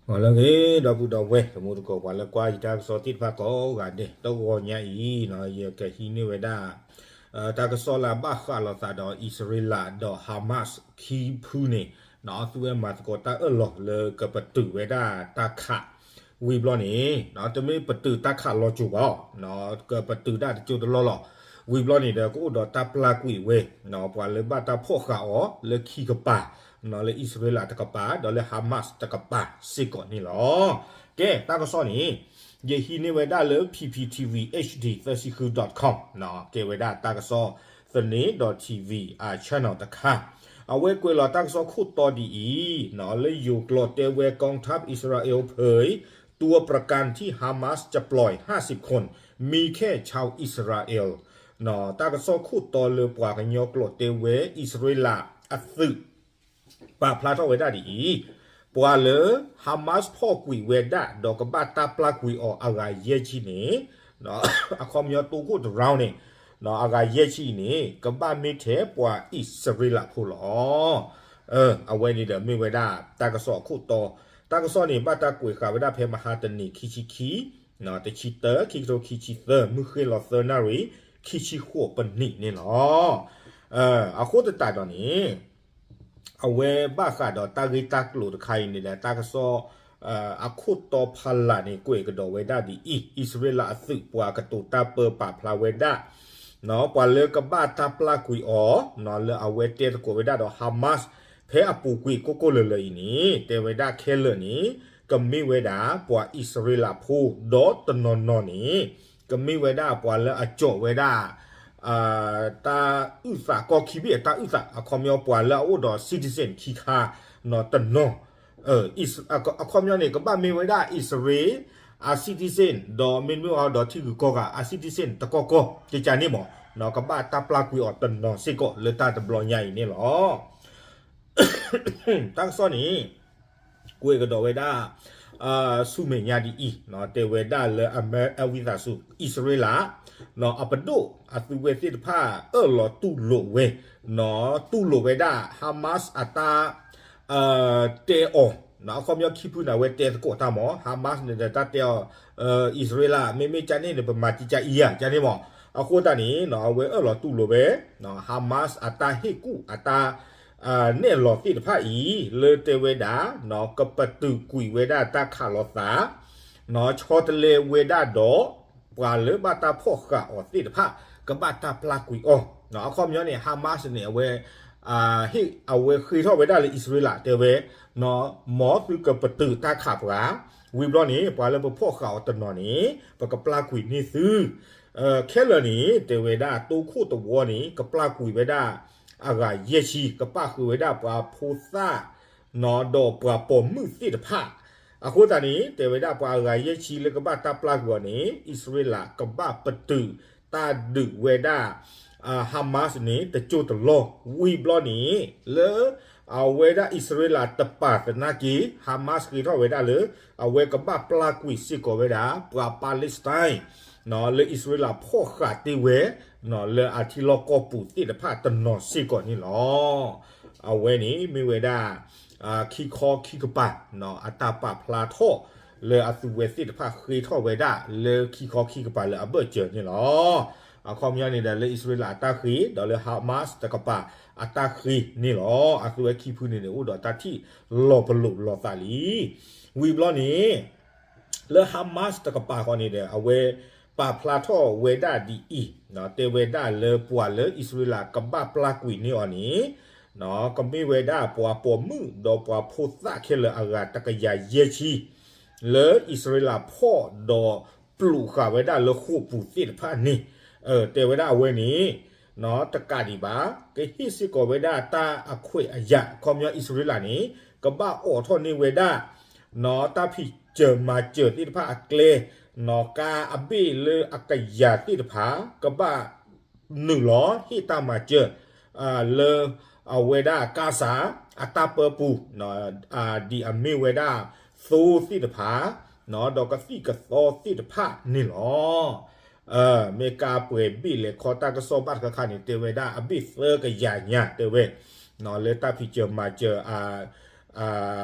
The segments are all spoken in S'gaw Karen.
ဂီၤလၢအဂ့ၤ ဒီပုၢ်ဒီဝဲၢ် တံၤသကိး ပှၤလၢကွၢ်ယတၢ်ကစီၣ်သ့ၣ်တဖၣ်ကိးဂၤဒဲး, တဂီၤညါအံၤ ယကဟံးန့ၢ်ဝဲဒၣ် တၢ်ကစီၣ်လၢအဘၣ်ဃးလိာ်သးဒီး အံၣ်စရ့လးဒီး Hamas ခံဖုန့ၣ် အဝဲမၤသကိးတၢ်အၢၣ်လီၤလၢကပတုာ်ဝဲဒၣ်တၢ်ခး ဝံၤဘျီန့ၣ် တမ့ၢ်ပတုာ်တၢ်ခးလီၤစိၤဘၣ်, ကပတုာ်ဒၣ်တစိၢ်တလီၢ်လီၤ. ဝံၤဘျီန့ၣ်ဒီး ကအိၣ်ဒီးတၢ်ပျၢ်ကွံာ်ဝဲ ပှၤလၢဘၣ်တၢ်ဖီၣ်ဃာ်အီၤလၢခံကပၤ, လၢအံၣ်စရ့လးတကပၤ ဒီးလၢ Hamas တကပၤစ့ၢ်ကီးန့ၣ်လီၤ. ကဲ တၢ်ကစီၣ်န့ၣ် ယဟံးန့ၢ်ဝဲဒၣ်လၢ P P T V H D သၢဆံဃု dot com ကဲဝဲဒၣ်တၢ်ကစီၣ်သန့ ဒီး T V အ channel တခါ, အဝဲကွဲးလီၤတၢ်ကစီၣ်ခိၣ်တီဒ်အံၤ, လၢယိၤကျိာ်တဲဝဲ กองทัพอิสราเอลเผย ตัวประกันที่ฮามาสจะปล่อยห้าสิบคน มีแค่ชาวอิสราเอล တၢ်ကစီၣ်ခိၣ်တီလၢပှၤကညီကျိာ်တဲဝဲ အံၣ်စရ့လးအသုး ပာ်ဖျါထီၣ်ဝဲဒၣ်ဒ်အံၤ, ပှၤလၢ Hamas ဖီၣ်ကွံာ်ဝဲဒၣ် ဒီးကဘၣ်တၢ်ပျၢ်ကွံာ်အီၤအဂၤယဲၢ်ဆံန့ၣ်, အခီပညီတိခိၣ်တ round န့ၣ်, အဂၤယဲၢ်ဆံအံၤန့ၣ် ကဘၣ်မ့ၢ်ထဲပှၤအံၣ်စရ့လးဖိလီၤ. အဝဲန့ၣ်ဒီးမ့ၢ်ဝဲဒၣ်တၢ်ကစီၣ်အခိၣ်တီ, တၢ်ကစီၣ်န့ၣ် ဘၣ်တၢ်ကွဲးဃာ်ဝဲဒၣ်ဖဲမဟါတနံၤ ခံဆံခံ, တဆံတၢ ခံကထိခံဆံသၢ မုၢ်ဃ့ၢ်လီၤသၢနၣ်ရံၣ် ခံဆံဃိးပနံးန့ၣ်လီၤ. အဃိသတးဒီးန့ၣ် အဝဲဘၣ်ဃးဒီးတၢ်ဂ့ၢ်တၢ်ကျိၤတခါအံၤန့ၣ်ဒီး တၢ်ကစီၣ် အခိၣ်တီဖီလာ်န့ၣ် ကွဲးကဒီးဝဲဒၣ်ဒ်အံၤ, အံၣ်စရ့လးအသုးပှၤကတိၤတၢ်ပၢပာ်ဖျါဝဲဒၣ် ပှၤလၢကဘၣ်တၢ်ပျၢ်ကွံာ်အီၤ လၢအဝဲတဲသကိးဝဲဒၣ်ဒီး Hamas ဖဲအပူၤကွံာ်ကိၢ်ကိၢ်လၢၤလၢၤအံၤန့ၣ် တဲဝဲဒၣ်ခဲလၢာ်န့ၣ် ကမ့ၢ်ဝဲဒၣ်ပှၤအံၣ်စရ့လးဖိ ဒီးတနီၤနီၤန့ၣ် ကမ့ၢ်ဝဲဒၣ်ပှၤလၢအကၠီာ်ဝဲဒၣ် တၢ်အုၣ်သးကီၢ်ခံဘ့ၣ်အတၢ်အုၣ်သး အခီပညီပှၤလၢအအိၣ်ဒီး citizen ခံခါ တနီၤ အခီပညီန့ၣ် ကဘၣ်မ့ၢ်ဝဲဒၣ်အံၣ်စရ့လးအ citizen ဒီးမ့တမ့ၢ်အီၤဒီးထံဂုၤကီၢ်ဂၤအ citizen တကီၢ်ကီၢ် ကကန့ၣ်မး ကဘၣ်တၢ်ပျၢ်ကွံာ်အီၤတနီၤစ့ၢ်ကီးလၢတၢ်တဘျီညါအံၤန့ၣ်လီၤ. တၢ်ကစီၣ်န့ၣ် ကွဲးကဒီးဝဲဒၣ် ဆူမဲာ်ညါဒ်အံၤ, တဲဝဲဒၣ်လၢအဝံသးစူၤ အံၣ်စရ့လး အပဒိၣ်အသုဝဲသ့ၣ်တဖၣ် အၢၣ်လီၤတူၢ်လိာ်ဝဲ, တူၢ်လိာ်ဝဲဒၣ် Hamas အတၢ် တဲအီၤ, အခီပညီခံဖုန့ၣ် အဝဲတဲသကိးတၢ်မး Hamas န့ၣ်ဒီးတၢ်တဲအီၤ အံၣ်စရ့လး မ့မ့ၢ်ကန့ၣ်န့ၣ် ပမၤကကအံၤဧါ ကန့ၣ်မး. အဃိသတးန့ၣ် အဝဲအၢၣ်လီၤတူၢ်လိာ်ဝဲ Hamas အတၢ်ဟ့ၣ်ကူၣ်အတၢ် နဲၣ်လီၤသ့ၣ်တဖၣ်အံၤ လၢတဲဝဲဒၣ် ကပတုာ်ကွံာ်ဝဲဒၣ်တၢ်ခးလိာ်သး ဆီတလဲဝဲဒၣ်ဒီး ပှၤလၢဘၣ်တၢ်ဖီၣ်ဃာ်အီၤသ့ၣ်တဖၣ် ကဘၣ်တၢ်ပျၢ်ကွံာ်အီၤ. အခီပညီန့ၣ် Hamas န့ၣ် အဝဲ ဟ့ၣ် အဝဲဃ့ထီၣ်ဝဲဒၣ်လၢအံၣ်စရ့လး တဲဝဲ မ်သုကပတုာ်တၢ်ခးပှၤ, ဝံၤဘျီန့ၣ် ပှၤလၢပဖီၣ်ဃာ်အီၤတနီၤန့ၣ် ပကပျၢ်ကွံာ်န့ၢ်သု ခဲလၢာ်န့ၣ် တဲဝဲဒၣ် တိခိၣ်တဝီန့ၣ် ကပျၢ်ကွံာ်ဝဲဒၣ် အဂၤယဲၢ်ဆံ ကပၣ်ဃုာ်ဝဲဒၣ်ပှၤဖိသၣ် ဒီးပှၤပိာ်မုၣ်သ့ၣ်တဖၣ်. အဃိသတးန့ၣ် တဲဝဲဒၣ်ပှၤအဂၤယဲၢ်ဆံလၢကဘၣ်တၢ်ပျၢ်ကွံာ်အီၤန့ၣ် အံၣ်စရ့လးကဘၣ်ပတုာ်တၢ်ဒုးဝဲဒၣ် Hamas န့ၣ် တစိၢ်တလီၢ် ဝံၤဘျီန့ၣ် လၢ အဝဲဒၣ်အံၣ်စရ့လးတပာ်သနာ်က့ Hamas ဃ့ထီၣ်ဝဲဒၣ်လၢ အဝဲကဘၣ်ပျၢ်ကွံာ်စ့ၢ်ကီးဝဲဒၣ် ပှၤ Palestine လၢအံၣ်စရ့လးဖီၣ်ဃာ်တ့ၢ်ဝဲ လၢအထံလီၢ်ကီၢ်ပူၤသ့ၣ်တဖၣ်တနီၤစ့ၢ်ကီးန့ၣ်လီၤ. အဝဲန့ၣ်မ့ၢ်ဝဲဒၣ် ခံခီခံကပၤ အတၢ်ပာ်ဖျါထီၣ် လၢအသုဝဲသ့ၣ်တဖၣ်ဃ့ထီၣ်ဝဲဒၣ်လၢခံခီခံကပၤလၢအဘၢၣ်စၢၤန့ၣ်လီၤ. အခီပညီန့ၣ်ဒီးလၢအံၣ်စရ့လးအတၢ်ဃ့ ဒီးလၢ Hamas တကပၤအတၢ်ဃ့န့ၣ်လီၤ. အသုဝဲခံဖုန့ၣ်န့ၣ် အိၣ်ဒီးတၢ်ထံၣ်လီၤပလိာ်လီၤသးလံ. ဝံၤဘျီန့ၣ် လၢ Hamas တကပၤဃီန့ၣ်ဒီး အဝဲပာ်ဖျါထီၣ်ဝဲဒၣ်ဒ်အံၤ, တဲဝဲဒၣ်လၢပှၤလၢအံၣ်စရ့လးကဘၣ်ပျၢ်ကွံာ်န့ၢ်အီၤန့ၣ် ကမ့ၢ်ဝဲဒၣ်ပှၤပိာ်မုၣ်ဒီးပှၤဖိသၣ်ခဲလၢာ်အဂၤတကယၤယဲၢ်ဆံ လၢအံၣ်စရ့လးဖီၣ်ဒီးပျိာ်ဃာ်ဝဲဒၣ်လၢဃိာ်ပူၤသ့ၣ်တဖၣ်န့ၣ်, တဲဝဲဒၣ်အဝဲန့ၣ် တကးဒံးဘၣ် ကဟ့ၣ်စ့ၢ်ကီးဝဲဒၣ်တၢ်အခွဲးအယာ် အခီပညီအံၣ်စရ့လးန့ၣ် ကဘၣ်အိးထီၣ်န့ၢ်ဝဲဒၣ် တၢ်ဖံးစၢၤမၤစၢၤသ့ၣ်တဖၣ်အကျဲ, ကါအဘ့ၣ်လၢအကယၤသ့ၣ်တဖၣ် ကဘၣ်နုာ်လီၤဟ့ၣ်တၢ်မၤစၢၤ လၢ အဝဲဒၣ်ကါစၢ် အတၢ်ပၢပူၤ ဒ်အမ့ၢ်ဝဲဒၣ် သိသ့ၣ်တဖၣ် ဒီးကသံၣ်ကသီသ့ၣ်တဖၣ်န့ၣ်လီၤ. မ့ၢ်ကါပှဲၤဘ့ၣ်လဲၤခီတၢ်ကစီၣ်ဘၣ်တခါခါန့ၣ် တဲဝဲဒၣ်အဘ့ၣ်သၢကယၤညါတဲဝဲ လၢတၢ်ဖံးစၢၤမၤစၢၤ အ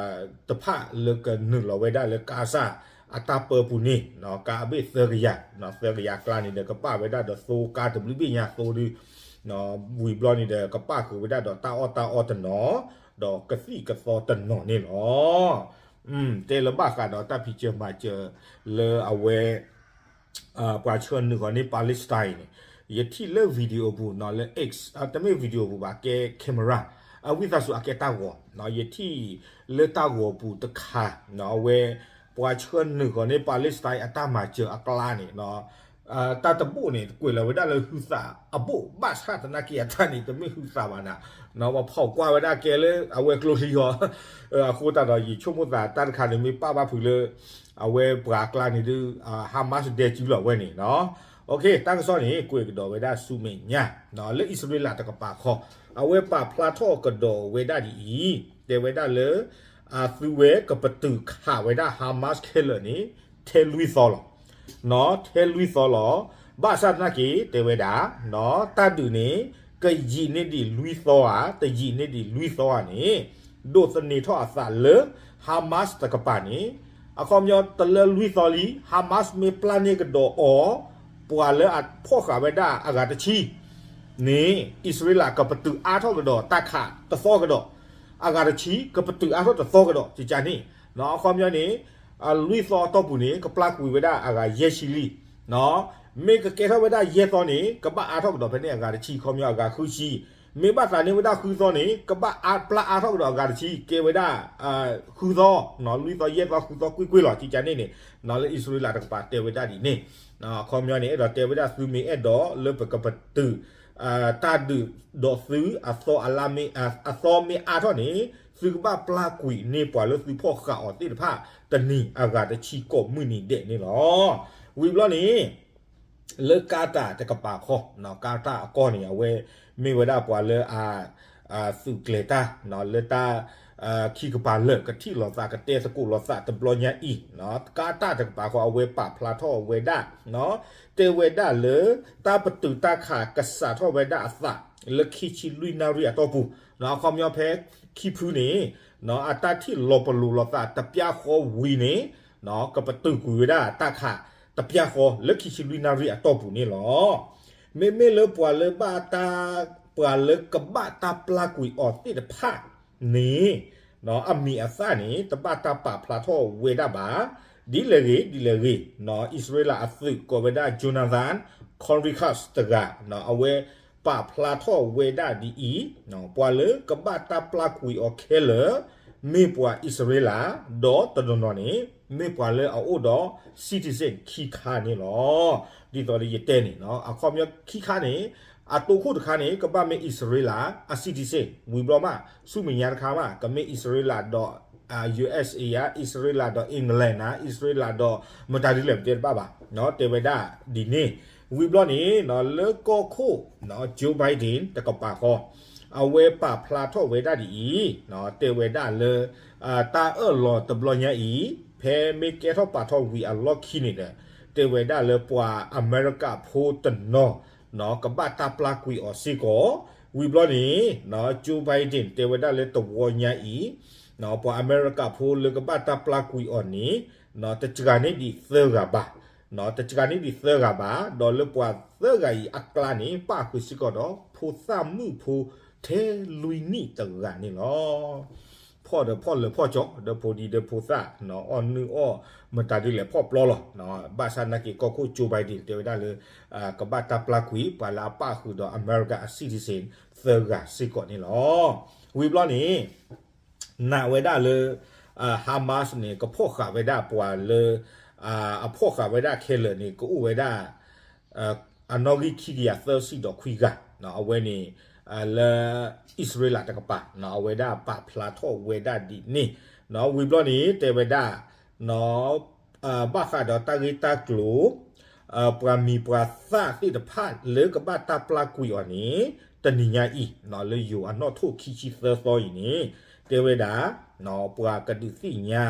တဖၣ်လၢကနုာ်လီၤဝဲဒၣ်လၢကါစၢ်အတၢ်ပၢပူၤန့ၣ် ကါအဘ့ၣ်သၢကယၤ, သၢကယၤအကျါန့ၣ်ဒီး ကပာ်ဝဲဒၣ်ဒီးသိကါတဘျုးဘ့ၣ်ညါသိဒီး ဝံၤဘျီန့ၣ်ဒီး ကပာ်ဃုာ်ဝဲဒၣ်ဒီးတၢ်အီၣ်တၢ်အီတနီၤ, ဒီးကသံၣ်ကသီတနီၤန့ၣ်လီၤ. တဲလၢဘၣ်ဃးဒီးတၢ်ဖံးစၢၤမၤစၢၤလၢအဝဲ ပှၤဆှၢနုာ်ဃီၤန့ၢ် Palestine န့ၣ်, ယထံၣ်လၢ video ပူၤနီၤ လၢ X, တမ့ၢ် video ပူၤဘၣ် ကဲ camera, အဝံသးစူၤအကဲတၢ်ဂီၤ, ယထံၣ်လၢတၢ်ဂီၤပူၤတခါ, အဝဲ ပှၤဆှၢနုာ်ဃီၤန့ၢ် Palestine အတၢ်မၤစၢၤအကျါန့ၣ် တၢ်တဘိၣ်န့ၣ် ကွဲးလီၤဝဲဒၣ်လၢဟုသးအဘိၣ် ဘၣ်ဆၣ်သနာ်က့အတၢ်န့ၣ် တမ့ၢ်ဟုသးဘၣ်နၤ, ပှၤဖီၣ်ကွၢ်ဝဲဒၣ်ကဲလၢအဝဲကျိချံအီၤ, အဃိသတးဒီး ယဆိကမိၣ်သးတၢ်တခါန့ၣ် မ့ၢ်ပာ်ဘၣ်ဖုးလၢ အဝဲပှၤအကျါန့ၣ်ဒုး Hamas ဒဲစုလီၤဝဲန့ၣ်, တၢ်ကစီၣ်န့ၣ် ကွဲးကဒီးဝဲဒၣ်ဆူမဲာ်ညါ လၢအံၣ်စရ့လးတကပၤဃီ, အဝဲပာ်ဖျါထီၣ်ကဒီးဝဲဒၣ်ဒ်အံၤ, တဲဝဲဒၣ်လၢ အသုဝဲကပတုာ်ခးဝဲဒၣ် Hamas ခဲလၢာ်န့ၣ် ထဲလွံၢ်သီလီၤ. ထဲလွံၢ်သီလီၤ. ဘၣ်ဆၣ်သနာ်က့ တဲဝဲဒၣ် တၢ်ဒုးန့ၣ် ကယံာ်န့ၢ်ဒံးလွံၢ်သီဧါ, တယံာ်န့ၢ်ဒံးလွံၢ်သီဧါန့ၣ် ဒိးသန့ၤထီၣ်အသးလၢ Hamas တကပၤန့ၣ် အခီပညီတလၢလွံၢ်သီလံ Hamas မ့ၢ်ပျၢ်န့ၢ်ကဒီးအီၤ ပှၤလၢအဖီၣ်ဃာ်ဝဲဒၣ်အဂၤတဆံ န့ၣ် အံၣ်စရ့လးကပတုာ်အါထီၣ်ကဒီးတၢ်ခးတသီကဒီး, အဂၤတဆံ ကပတုာ်အါထီၣ်တသီကဒီး ကကန့ၣ်, အခီပညီန့ၣ် လွံၢ်သီအတီၢ်ပူၤန့ၣ် ကပျၢ်ကွံာ်ဝဲဒၣ်အဂၤယဲၢ်ဆံလံ. မ့ၢ်ကကဲထီၣ်ဝဲဒၣ်ယဲၢ်သီန့ၣ် ကဘၣ်အါထီၣ်ကဒီးဖဲန့ၣ်အဂၤတဆံ အခီပညီအဂၤဃုဆံ, မ့ၢ်ဘၣ်သးန့ၢ်ဝဲဒၣ်ဃုသီန့ၣ် ကဘၣ်အါပျၢ်အါထီၣ်ကဒီးအဂၤတဆံ ကဲဝဲဒၣ် ဃုသီ, လွံၢ်သီယဲၢ်သီဃုသီကွ့ၢ်ကွ့ၢ်လီၤ ကကန့ၣ်န့ၣ်, လၢအံၣ်စရ့လးတကပၤတဲဝဲဒၣ်ဒ်န့ၣ်, အခီပညီန့ၣ် အဲၣ်ဒိးတဲဝဲဒၣ်သုမ့ၢ်အဲၣ်ဒိးလၢပကပတုာ် တၢ်ဒုးဒီးသု အသီမ့ၢ်အါထီၣ်န့ၣ် သုကဘၣ်ပျၢ်ကွံာ်န့ၢ်ပှၤလၢသုဖီၣ်ဃာ်အီၤသ့ၣ်တဖၣ် တနံၤအဂၤတဆံကိးမုၢ်နံၤဒဲးန့ၣ်လီၤ. ဝံၤဘျီန့ၣ် လၢကါတၢ်တကပၤဃီ, ကါတၢ်အကီၢ်န့ၣ် အဝဲမ့ၢ်ဝဲဒၣ်ပှၤလၢအ သုးကျဲၤတၢ် လၢတၢ် ခံကပၤလၢာ် ကထံၣ်လိာ်သးကတဲသကိးလိာ်သးတဘျီညါအံၤ, ကါတၢ်တကပၤဃီ အဝဲပာ်ဖျါထီၣ်ဝဲဒၣ် တဲဝဲဒၣ်လၢ တၢ်ပတုာ်တၢ်ခးကစးထီၣ်ဝဲဒၣ်အသး လၢခံဆံလွံၢ်နၣ်ရံၣ်အတီၢ်ပူၤ, အခီပညီဖဲခံဖုန့ၣ် အတၢ်ထံၣ်လီၤပလိာ်လိာ်သးတပျၢ်ဃီဝံၤန့ၣ် ကပတုာ်ကွံာ်ဝဲဒၣ်တၢ်ခးတပျၢ်ဃီလၢခံဆံလွံၢ်နၣ်ရံၣ်အတီၢ်ပူၤန့ၣ်လီၤ. မ့မ့ၢ်လၢပှၤလၢဘၣ်တၢ် ပှၤလၢကဘၣ်တၢ်ပျၢ်ကွံာ်အီၤသ့ၣ်တဖၣ်န့ၣ် အမံၤအသၣ်န့ၣ် တဘၣ်တၢ်ပာ်ဖျါထီၣ်ဝဲဒၣ်ဘၣ်, ဒ်လဲၣ်ဂ့ၤ ဒ်လဲၣ်ဂ့ၤ အံၣ်စရ့လးအသုးကိးဝဲဒၣ် Jonathan Conricus တဂၤ အဝဲပာ်ဖျါထီၣ်ဝဲဒၣ်ဒ်အံၤ, ပှၤလၢကဘၣ်တၢ်ပျၢ်ကွံာ်အီၤခဲလၢာ် မ့ၢ်ပှၤအံၣ်စရ့လး ဒီးတနီၤနီၤန့ၣ် မ့ၢ်ပှၤလၢအအိၣ်ဒီး citizen ခံခါန့ၣ်လီၤ. ဒ်သိးလၢယတဲန့ၣ် အခီပညီခံခါန့ၣ် အတိခိၣ်တခါန့ၣ် ကဘၣ်မ့ၢ်အံၣ်စရ့လးအ citizen ဝံၤဘျီမး ဆူမဲာ်ညါတခါမး ကမ့ၢ်အံၣ်စရ့လးဒီး USA ဧါ, အံၣ်စရ့လးဒီး England ဧါ, အံၣ်စရ့လးဒီး မတၤဒ်လဲၣ်ပတဲတဘၣ်ဘၣ်, တဲဝဲဒၣ်ဒ်န့ၣ်, ဝံၤဘျီန့ၣ် လၢကီၢ်ခိၣ် Joe Biden တကပၤဃီ အဝဲပာ်ဖျါထီၣ်ဝဲဒၣ်ဒ်အံၤ, တဲဝဲဒၣ်လၢ တၢ်အၢၣ်လီၤတဘျီညါအံၤ ဖဲမ့ၢ်ကဲထီၣ်ပာ်ထီၣ်ဝံၤအလီၢ်ခံန့ၣ်ဒီး တဲဝဲဒၣ်လၢပှၤအမဲရကၤဖိတနီၤ ကဘၣ်တၢ်ပျၢ်ကွံာ်အီၤစ့ၢ်ကီး, ဝံၤဘျီန့ၣ် Joe Biden တဲဝဲဒၣ်လၢတဝီညါအံၤ ပှၤအမဲရကၤဖိလၢကဘၣ်တၢ်ပျၢ်ကွံာ်အီၤန့ၣ် တစှၤန့ၢ်ဒံးသၢဂၤဘၣ်, တစှၤန့ၢ်ဒံးသၢဂၤဘၣ်, ဒီးလၢပှၤသၢဂၤအံၤအကျါန့ၣ် ပၣ်ဃုာ်စ့ၢ်ကီးဒီး ဖိသၣ်မုၣ်ဖိထဲလွံၢ်နံၣ်တဂၤန့ၣ်လီၤ. ဖီၣ်ဒီးဖီၣ်လၢာ်ဖီၣ်ကၠီ ဒီးဖိဒံဒီးဖိသၣ် အီၣ်နုၢ်အီၣ်မတၤဒ်လဲၣ်ဖီၣ်ပျီလီၤ. ဘၣ်ဆၣ်သနာ်က့ကီၢ်ခိၣ် Joe Biden တဲဝဲဒၣ်လၢ ကဘၣ်တၢ်ပျၢ်ကွံာ် ပှၤလၢအပၣ်ဃုာ်ဒီးအမဲရကၤအ citizen သၢဂၤစ့ၢ်ကီးန့ၣ်လီၤ. ဝံၤဘျီန့ၣ် နာ်ဝဲဒၣ်လၢ Hamas န့ၣ် ကဖီၣ်ဃာ်ဝဲဒၣ်ပှၤလၢ အဖီၣ်ဃာ်ဝဲဒၣ်ခဲလၢာ်န့ၣ် ကအိၣ်ဝဲဒၣ် အနီၣ်ဂံၢ်ခံကယၤသၢဆံဒီးခွံဂၤ, အဝဲန့ၣ် လၢအံၣ်စရ့လးတကပၤ အဝဲဒၣ်ပာ်ဖျါထီၣ်ဝဲဒၣ်ဒ်န့ၣ်, ဝံၤဘျီန့ၣ် တဲဝဲဒၣ် ဘၣ်ဃးဒီးတၢ်ဂ့ၢ်တၢ်ကျိၤ ပှၤမံၤပှၤသၣ်သ့ၣ်တဖၣ်လၢကဘၣ်တၢ်ပျၢ်ကွံာ်အီၤန့ၣ် တနံၤညါအံၤ လၢယိၤအနီၣ်ထိၣ်ခံဆံသၢသီအံၤန့ၣ် တဲဝဲဒၣ် ပှၤကဒုးသ့ၣ်ညါ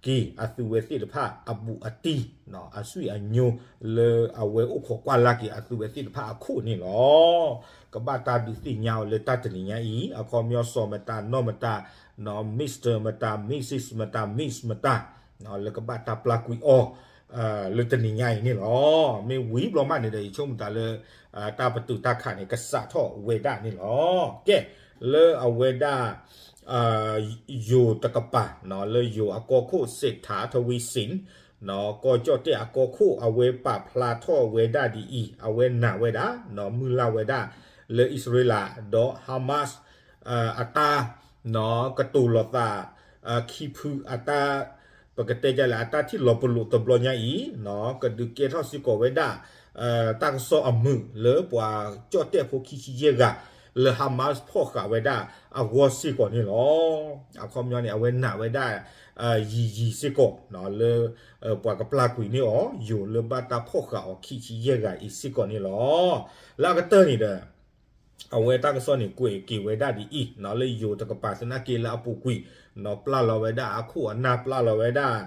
ကဘၣ်တၢ်ဒုးတ့ၢ်အသုးဝဲသ့ၣ်တဖၣ်အဘူးအတံၢ် အဆွံၣ်အညိ လၢအဝဲအိၣ်ခိးကွၢ်လၢ်က့ၤအသုးဝဲသ့ၣ်တဖၣ်အခိၣ်န့ၣ်လီၤ. ကဘၣ်တၢ်ဒုးသ့ၣ်ညါအီၤလၢတၢ်တနံၤညါအံၤ အခီပညီစီၤမတၤနီၢ်မတၤ Mister မတၤ Missus မတၤ Miss မတၤ လၢကဘၣ်တၢ်ပျၢ်ကွံာ်အီၤ လၢတနံၤညါအံၤန့ၣ်လီၤ. မ့ၢ်ဝံၤဘျီမးန့ၣ်ဒီး ယဆိကမိၣ်သးလၢ တၢ်ပတုာ်တၢ်ခးန့ၣ် ကစးထီၣ်ဝဲဒၣ်န့ၣ်လီၤ. ကဲ လၢအဝဲဒၣ် ယိၤတကပၤ လၢယိၤအကီၢ်ခိၣ် စ့းထးထဝံစ့ၣ် ကီၢ်ကၠီၣ်တဲၣ်အကီၢ်ခိၣ် အဝဲပာ်ဖျါထီၣ်ဝဲဒၣ်ဒ်အံၤ အဝဲနာ်ဝဲဒၣ် မုၢ်လၢ်ဝဲဒၣ် လၢအံၣ်စရ့လး ဒီး Hamas အတၢ် ကတိၤလီၤသး ခံဖုအတၢ် ပကတဲဒ်လဲၣ် အတၢ်ထံၣ်လီၤပလိာ်တဘျီညါအံၤ ကဒုးကဲထီၣ်စ့ၢ်ကီးဝဲဒၣ် တၢ်ကစီၣ်အမုာ်လၢပှၤကၠီၣ်တဲၣ်ဖိခံဆံယဲၢ်ဂၤ လၢ Hamas ဖီၣ်ဃာ်ဝဲဒၣ်အဂီၢ်စ့ၢ်ကီးန့ၣ်လီၤ. အခီပညီန့ၣ် အဝဲနာ်ဝဲဒၣ် ယံာ်ယံာ်စ့ၢ်ကီး လၢ ပှၤကပျၢ်ကွံာ်န့ၢ်အီၤ ယိၤလၢဘၣ်တၢ်ဖီၣ်ဃာ်အီၤခံဆံယဲၢ်ဂၤအံၤစ့ၢ်ကီးန့ၣ်လီၤ. လၢအကတၢၢ်န့ၣ်ဒီး အဝဲတၢ်ကစီၣ်န့ၣ် ကွဲးက့ၤဝဲဒၣ်ဒ်အံၤ လၢယိၤတကပၤသနာ်က့လၢအပူၤကွံာ် ပျၢ်လီၤဝဲဒၣ်အခိၣ်အနၢ် ပျၢ်လီၤဝဲဒၣ်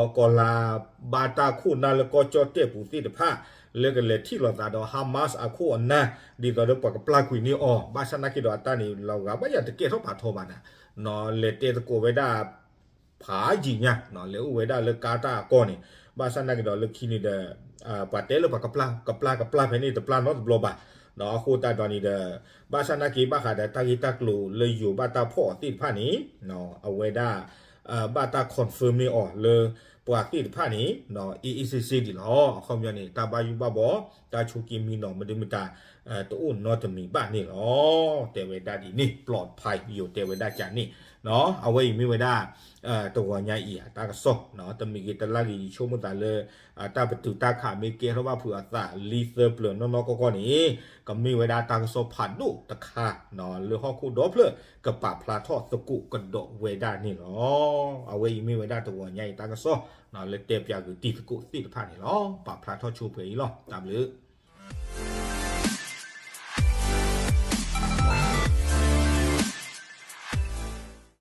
ကီၤလၤ ဘၣ်တၢ်ခိၣ်နၢ်လၢကီၢ်ကၠီၣ်တဲၣ်ပူၤသ့ၣ်တဖၣ် လၢကလဲၤထံၣ်လိာ်သးဒီး Hamas အခိၣ်အနၢ် ဒ်သိးဒီးပှၤကပျၢ်ကွံာ်န့ၢ်အီၤ ဘၣ်ဆၣ်သနာ်က့ဒီးအတၢ်န့ၣ် လီၤဂာ်ဘၣ်ယၤတကဲထီၣ်ဖးထီဘၣ်နၤ လဲၤတဲသကိးဝဲဒၣ် ဖးယံာ်ညါ လဲၤအိၣ်ဝဲဒၣ်လၢကါတၢ်အကီၢ်န့ၣ် ဘၣ်ဆၣ်သနာ်က့ဒီးလၢခံန့ၣ်ဒီး ပှၤတဲလၢပှၤကပျၢ် ကပျၢ် ကပျၢ်ဖဲန့ၣ် တပျၢ်နီတဘျီဘၣ် အဃိသတးဒီးန့ၣ်ဒီး ဘၣ်ဆၣ်သနာ်က့ဘၣ်ဃးဒီးတၢ်ဂ့ၢ်တၢ်ကျိၤလၢယိၤဘၣ်တၢ်ဖီၣ်အီၤသ့ၣ်တဖၣ်န့ၣ် အဝဲဒၣ် ဘၣ်တၢ် confirm န့ၢ်အီၤလၢ ပှၤသ့ၣ်တဖၣ်န့ၣ် အ့ၣ်အ့ၣ်စ့စ့ဒံးလီၤ. အခီပညီန့ၣ် တၢ်ဘၣ်ယိၣ်ဘၣ်ဘီ တၢ်ဆိးက့မံနီၤ မဒုမတၤ တအိၣ်နီတမံၤဘၣ်န့ၣ်လီၤ. တဲဝဲဒၣ်ဒ်န့ၣ် ပျီဖး ယိၤတဲဝဲဒၣ်ကန့ၣ် အဝဲအံၤမ့ၢ်ဝဲဒၣ် တဂီၤညါအံၤ တၢ်ကစီၣ် တမံၤဂ့ၤတလါဂ့ၤ ယဆိကမိၣ်သးလၢ တၢ်ပတုာ်တၢ်ခးမ့ၢ်ကဲထီၣ်ဘၣ်ဖုးအသးလံသၢပျၢၤနီၢ်နီၢ်ကီၢ်ကီၢ်န့ၣ် ကမ့ၢ်ဝဲဒၣ်တၢ်ကစီၣ်ဖးဒိၣ်တခါ လၢဟီၣ်ခိၣ်ဒီဖျၢၣ် ကပာ်ဖျါထီၣ်သကိးကဒီးဝဲဒၣ်န့ၣ်လီၤ. အဝဲအံၤမ့ၢ်ဝဲဒၣ်တဂီၤညါအံၤတၢ်ကစီၣ် လၢတဲပၠးဂုာ်တံၤသကိးသ့ၣ်တဖၣ်န့ၣ်လီၤ. ပာ်ဖျါထီၣ်ဆိပှဲၤအံၤလီၤ. တၢ်ဘျုး